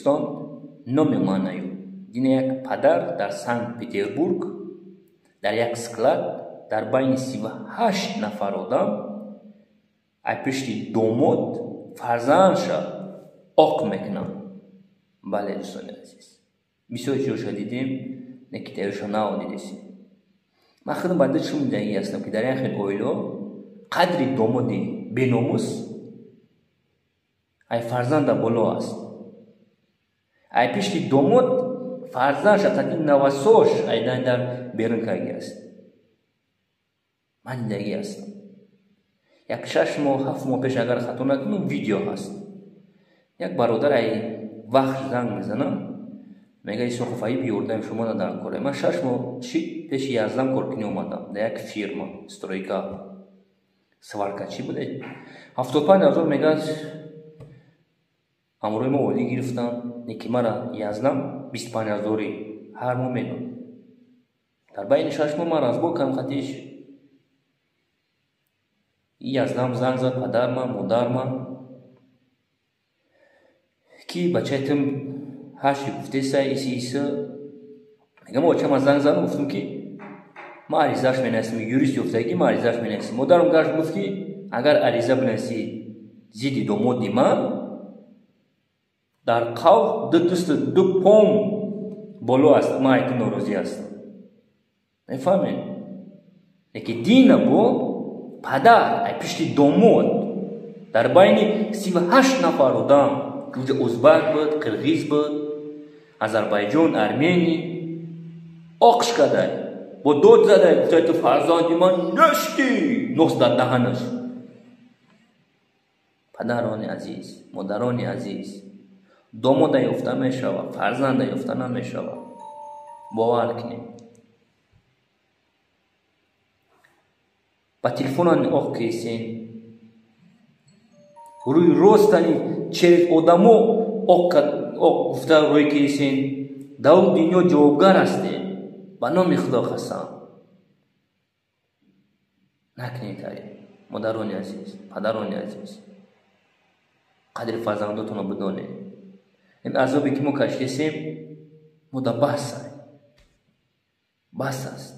Тоҷикистон номи ман наёб. Дина як падар дар Санкт-Петербург дар як склад дар байни 38 нафар одам ай пишти домод фарзандша оқ мекунанд. Бале, дӯстони азиз, бисёр чизоша дидем, не ки тариша нао дидесем. Ман худам ба дил шумидаги ҳастам, ки дар як хел оило қадри домоди беномус ай фарзанда боло аст. Ай пишти домод фарзандша қадри навасош ай дар берун карги аст. Ман дидаги ҳастам. Як 6 моҳ, 7 моҳ пеш, агар хато накунам, видео ҳаст. Як бародар ай вақт занг мезанам, мега: «Исоқов, аиб ёрдами шумо надар коре. Ман 6 моҳ шид пеши яздам коркунӣ омадам дар як фирма, стройка, сваркачӣ буде. 75 000, мега, ҳамроҳи мо олӣ гирифтам, не ки мара яздам 25 ҳазори ҳар моҳ медод. Дар байни 6 моҳ ман разбор кардам хатиш. Яздам занг зад падарман, модарман, ки бачаятам ҳарчи гуфтеса, иси иса. Мегам, очама занг задам, гуфтам, ки ман аризааш менависам, юрист ёфтагӣ, ман аризааш менависам. Модарам гашт, гуфт, ки агар ариза бинависӣ зидди домоди ман, дар қавф ду дасту ду пом боло аст, ман айти норозӣ ҳастам». Мефаҳмед, яки дина бо падар ай пишти домод дар байни 38 нафар одам, ки уҷа узбак буд, қирғиз буд, Азарбайҷон, Армени, оқш кадай, бо дод задай, гуфтай: «Ту фарзанди ман нештӣ!» Нос дар даҳанаш. Падарони азиз, модарони азиз, домода ёфта мешавад, фарзанда ёфта намешавад, бовар кунед. Ба телефонан оқ кесен, рӯи ростани через одамо оқ гуфта рӯй кесен. Дар дунё ҷавобгар ҳастед, ба номи Худо қасам, накунед. Ай модарони азиз, падарони азиз, қадри фарзандотонро бидонед. Ин азобе ки мо кашидесем, мо да бас, бас аст.